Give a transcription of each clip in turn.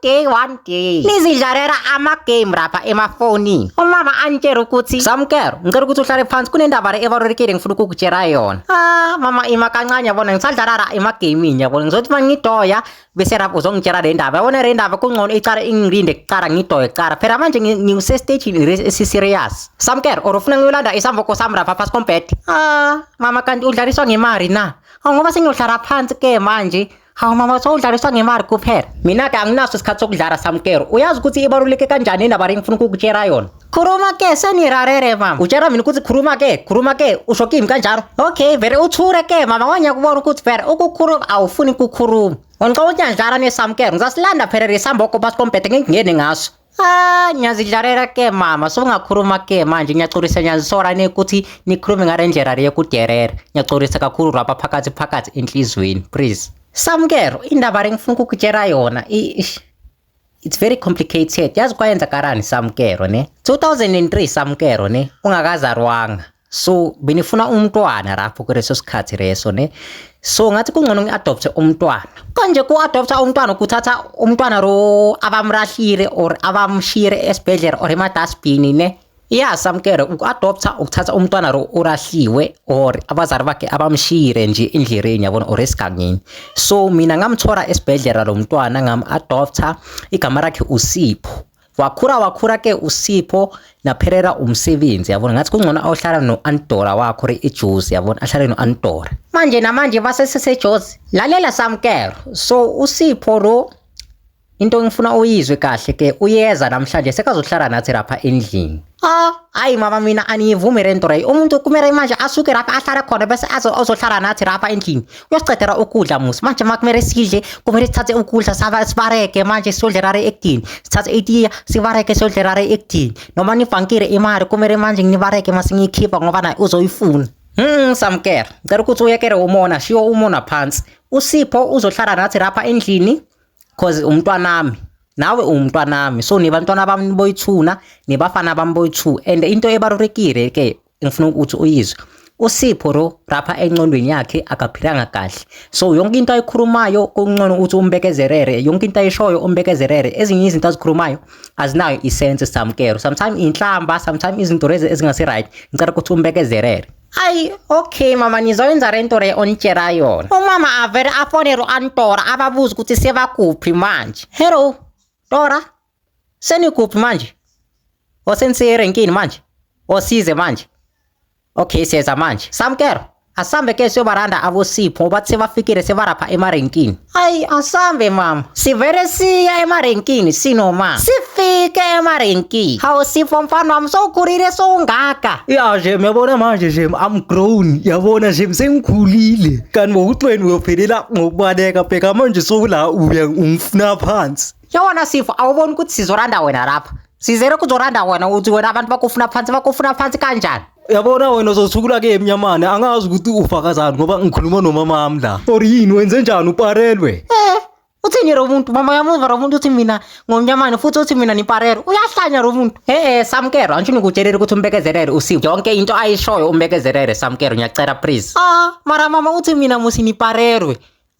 One day, one day nizidlalela ama-game lapha emafonini. Umama antshela ukuthi, "Samkelo, ngicela ukuthi uhlale phansi, kunendaba le ebalulekile ngifuna ukukutshela yona." Ah mama, ima kancane, yabona ngisadlala emagamini, yabona ngizothi uma ngidoya bese lapho uzongitshela le ndaba. Yabona le ndaba kungcono icala ingilinde kuqala, ngidoye kuqala phela. Manje ngise-stagini esi-serious, Samkelo, or ufuna ngiyolanda isamboko sami lapha phasi kombhede? Ah mama, kanti udlaliswa ngemali na? Hawu, ngoba sengiyohlala phansi ke manje. Hawu mama, sowudlaliswa ngemali kuphela. Mina-ke anginaso isikhathi sokudlala, Samkelo. Uyazi ukuthi ibaluleke kanjani indaba le ngifuna ukukutshela yona. Khuluma ke, senirarere mama. Utshela mina ukuthi khuluma ke, khuluma ke, usho kimi kanjalo. Okay, vele uthule ke mama, wanyakubona ukuthi vele ukukhuluma awufuni ukukhuluma. Ngicela ukuthi ngiyadlala neSamkelo. Ngizasilanda phela lesamboko phasi kombhede ngingene ngaso. Ah, ngiyazidlalela ke mama, sokungakhuluma ke manje. Ngiyaxolisa, ngiyazisola ukuthi nikhulume ngale ndlela le yokuderera. Ngiyaxolisa kakhulu lapha phakathi phakathi enhlizweni, please. Samkelo, indaba le ngifuna ukukutshela yona it's very complicated. Yazi kwayenzakalani, Samkelo, ne? 2003, Samkelo, ne? Ungakazalwanga. So benifuna umntwana lapho kuleso sikhathi leso, ne? So ngathi kungcono ngi-adopte umntwana. Kanje ku-adopta umntwana kuthatha umntwana lo abamrahlile or abamshire esibhedlela or emadustbin, ne? Ya Samkelo, uku-adopta ukuthatha umntwana lo urahliwe or abazali bakhe abamshire nje endleleni, yabona, or esigangeni. So mina ngamthola esibhedlela lo mntwana, ngam-adopta, igama lakhe uSipho. Wakhula, wakhula ke uSipho, naphelela umsebenzi, yabona. Ngathi kungcono ayohlala no-Andora wakho re eJozi, yabona, ahlale no-Andora. Manje namanje baseseseJozi. Lalela Samkelo, so uSipho lo, into engifuna uyizwe kahle ke, uyeza namhlanje, sekazohlala nathi lapha endlini. Ah, hayi mama, mina aniyivumi le nto leyo. Umuntu kumele manje asuke lapha ahlale khona bese azohlala nathi lapha endlini. Uyosicedela ukudla musi. Manje ma kumele sidle, kumele sithathe ukudla saba sibareke manje siyodlela le ekudini. Sithathe itiya sibareke siyodlela le ekudini. Noma nibhankile imali kumele manje nginibareke mase ngiyikhipha ngoba naye uzoyifuna. Samkelo. Ngicela ukuthi uyekele umona, shiwo umona phansi. USipho uzohlala nathi lapha endlini cause umntwanami, nawe umntwanami, so nibantwana bami boyi-two, nibafana bami boyi-two. And into ebalulekile ke engifuna ukuthi uyizwe, uSipho lo lapha engqondweni yakhe akaphilanga kahle, so yonke into ayikhulumayo kungcono ukuthi umbekezerere, yonke into ayishoyo umbekezerere. Ezinye izinto azikhulumayo azinayo i-sense, Samkelo, sometimes inhlamba, sometimes izinto lezi ezingasi-right. Ngicela ukuthi umbekezerere. Ayi, okay mama, nizoyenza le nto le onitshela yona. Umama avele afonele u-Antora ababuze ukuthi sebakuphi manje. Hello, Tora, senikuphi manje? Osenisiyerenkini manje? Osize manje? Okay, siyeza manje. Samkelo, asambe ke siyobaranda aboSipho bathi sebafikile, sebarapha emarenkini. Ayi, asambe mama. Sivele siya emarenkini sinoma. Sifike emarenkini. Hawu Sipho mfana wami, sowukhulile, sowungaka. Ya shem, yabona manje shem, I'm grown. Yabona shem, sengikhulile. Kanti ngokuthi wena uyophelela ngokubaleka, bheka manje sowula uya ungifuna phansi. Yabona Sipho, awuboni ukuthi sizoranda wena lapha. Sizele kuzoranda wena, uthi wena abantu bakufuna phansi, bakufuna phansi kanjani? Yabona wena uzothukula ke emnyamane, angazi ukuthi ufakazani ngoba ngikhuluma nomama wami la. Or yini, wenze njani, uparelwe? Eh, uthini lo muntu? Mama, uyamuva lo muntu uthi mina ngomnyamane futhi uthi mina niparelo. Uyahlanya lo muntu. Eh, Samkelo, angifuni ukutshelela ukuthi umbekezelele uSipho. Yonke into ayishoyo umbekezelele, Samkelo, ngiyacela please. Ah, mara mama uthi mina musi niparelwe.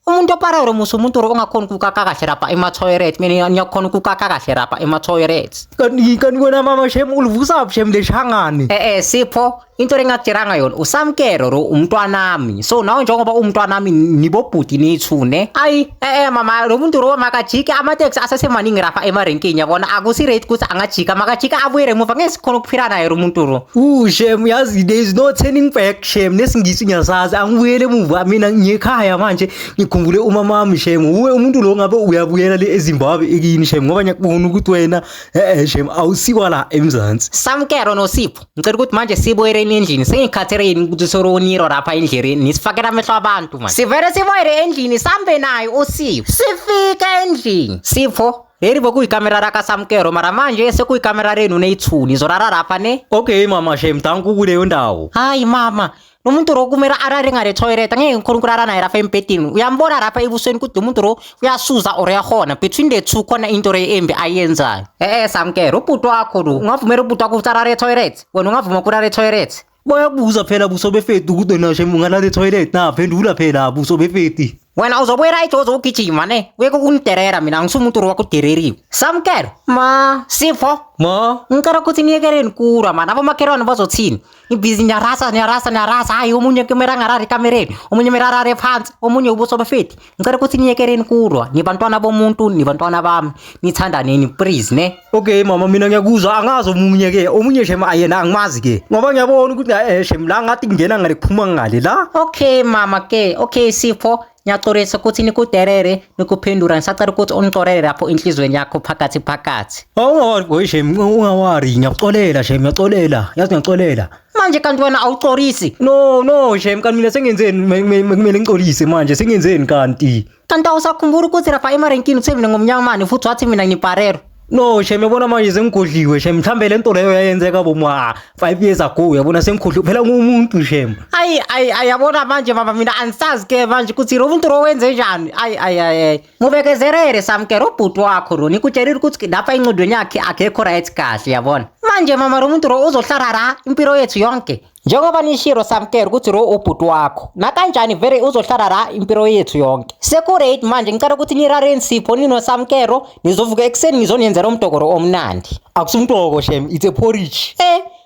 Umuntu oparelwe musi umuntu ongakhoni ukukaka kahle lapha ema-toilet. Mina ngiyakhona ukukaka kahle lapha ema-toilet. Kanti wena mama shem ulivusa shem leshangane. Eh eh Sipho, into lengakutshelanga yona, uSamkelo lo umntwanami, so nawe njengoba umntwanami nibobhuti nithu, ne? Ayi eh eh mama, lo muntu lo makajike, amateksi asesemaningi lapha emarenkini, yabona, akusi-right ukuthi angajika, makajika abuyele emuva, ngeke sikhona ukuphila naye lo muntu lo. Shem, yazi there is no turning back shem, nesingisi ngiyasazi, angibuyele emuva mina, ngiyekhaya manje, ngikhumbule umama wami shem. Uwe umuntu lo ngabe uyabuyela le eZimbabwe ekini shem, ngoba ngiyakubona ukuthi wena eh shem awusikwa la eMzansi. Samkelo noSipho, ngicela ukuthi manje sibuyeleni endlini, sengikhatheleni ukuthi soroniro lapha endleleni nisifakela amehlo abantu manje. Sivele sibuyele endlini, sambe naye uSipho. Sifike endlini, Sipho, leli bekuyikamera lakaSamkelo, mara manje sekuyikamera lenu neyi-two, nizolala lapha, ne? Okay mama shem, danku kuleyo ndawo. Hayi mama, lo muntu lo kumele alale ngale toilet, angeke ngikhona ukulala naye lapha embhedeni. Uyambona lapha ebusweni ukuthi lo muntu lo uyasuza or uyahona, between the two khona into le embi ayenzayo. Eh eh Samkelo, ubhuti wakho lo, ungavumela ubhuti wakho ukuthi alale etoilet? Wena ungavuma ukulala etoilet? Bayakubuza phela buso befeti ukuthi wena shem ungalala etoilet na, phendula phela buso befeti. Wena uzobuyela eJozi ugijima ne, uyeke ukungiderera mina angisumuntu wakudereriwe. Samkelo, ma Sipho, Ma ngicela ukuthi niyekeleni kulwa mani, abomakhelwane bazothini? Ibhizi niyarasa niyarasa niyarasa, hayi omunye kumele angarari ekamereni, omunye kumele arare phansi, omunye ubuso befeti. Ngicela ukuthi niyekeleni kulwa, nibantwana bomuntu, nibantwana bami, nithandaneni please ne. Okay mama, mina ngiyakuzwa, angazi omunye ke, omunye shem ayena angimazi ke, ngoba ngiyabona ukuthi shem la ngathi ngingena ngale kuphuma ngale la. Okay mama ke, okay Sipho, ngiyaxolisa ukuthi nikuderere, nikuphendula, ngisacela ukuthi ungicorele lapho enhlizweni yakho phakathi phakathi. Awungawari boy shem, ungawari, ngiyakuxolela shem, ngiyaxolela, yazi ngiyaxolela. Manje kanti wena awuxolisi? No no shem, kanti mina sengenzeni kumele ngixolise manje, sengenzeni kanti? Kanti awusakhumbula ukuthi lapha emarenkini uthe mina ngomnyamane futhi wathi mina ngiparero? No shem, yabona manje sengigodliwe shem, mhlambe le nto leyo yayenzeka boma 5 years ago, yabona sengikhohliwe phela ngumuntu shem. Ayi ayi ayi, yabona manje mama mina angisazi ke manje ukuthi lo muntu lo wenze njani. Ayi ayi ayi, mubekezerere Samkelo ubhuti wakho lo, nikutshelile ukuthi lapha engqondweni yakhe akekho right kahle, yabona. Manje mama lo muntu lo uzohlala la impilo yethu yonke. Njengoba nishiro Samkelo ukuthi lo ubhuti wakho, nakanjani vele uzohlala la impilo yethu yonke. Seku-late manje, ngicela ukuthi nirare Sipho ninoSamkelo, nizovuka ekuseni ngizoniyenzela umdokoro omnandi. Akusumdoko shem, it's a porridge.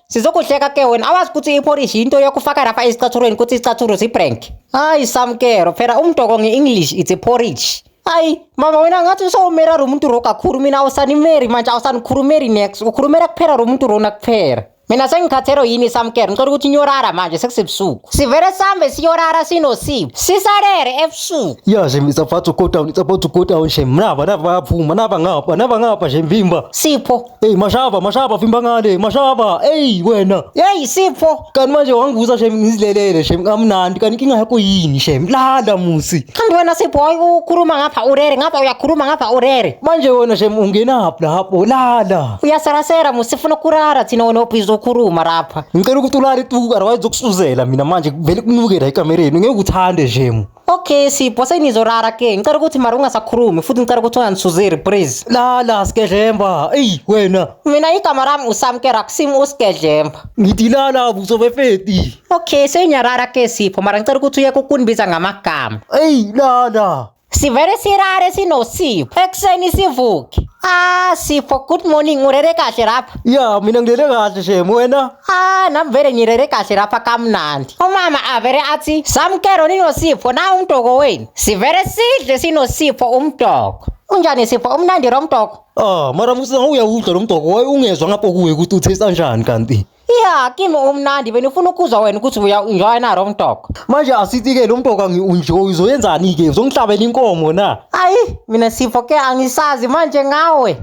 Sizokuhleka ke wena, awazi ukuthi iporridge into yokufaka lapha esicathulweni ukuthi isicathulo sibrank. Hayi Samkelo, phela umdoko nge-English it's a porridge. Hayi mama wena ngathi usowumera lo muntu ro kakhulu, mina awusanimeri manje, awusanikhulumeri next, ukhulumela kuphela lo muntu lona kuphela. Mina sengikhathelo yini Samkelo, ngicela ukuthi niyorara manje sekusebusuku. Sivele sambe siyorara sinosipho, sisalele ebusuku. Yeah shem, it's about to go down, it's about to go down shem. Naba naba bayaphuma, naba ngapha, naba ngapha shem, vimba. Sipho. Hey mashaba, mashaba vimba ngale, mashaba. Hey wena. Hey Sipho. Kanti manje wangivusa shem, ngizilelele shem, kamnandi. Kanti inkinga yakho yini shem? Lala musi. Kanti wena Sipho ukhuluma ngapha urere, ngapha uyakhuluma ngapha urere. Manje wena shem ungenaphi lapho? Lala. Uyaserasera musi, sifuna ukurara thina, wena ubhizi ukhuluma lapha. Ngicela ukuthi ulale tu, otherwise uzokusuzela mina manje, vele kunuke la ekamereni, ngeke uthande shem. Okay Sipho, senizorara ke. Ngicela ukuthi mara ungasakhulumi futhi ngicela ukuthi unganisuzeli please. Lala Sigedlemba. Ey wena. Mina igama lami uSamkelo, akusimi uSigedlemba. Ngithi lala buso befeti. Okay senyarara ke Sipho, mara ngicela ukuthi uyeke ukundibiza ngamagama. Ey lala. Sivele sirare sinosipho, ekuseni sivuke. Ah Sipho, good morning, urere kahle lapha? Ya mina ngilele kahle shem, wena? Ah nami vele ngirere kahle lapha kamnandi. Umama avele athi Samkelo ninosipho na umdoko wenu. Sivele sidle sinosipho umdoko. Unjani Sipho, umnandi lo mdoko? Ah mara musa uyawudla lo mdoko, ungezwa ngapho kuwe ukuthi uthesta kanjani kanti? Ya kimi umnandi, benifuna ukuzwa wena ukuthi uya-enjoy na lo mdoko. Manje asithi ke lo mdoko angi-enjoy, uzoyenzani ke? Uzongihlabela inkomo na? Ayi mina Sipho ke angisazi manje ngawe.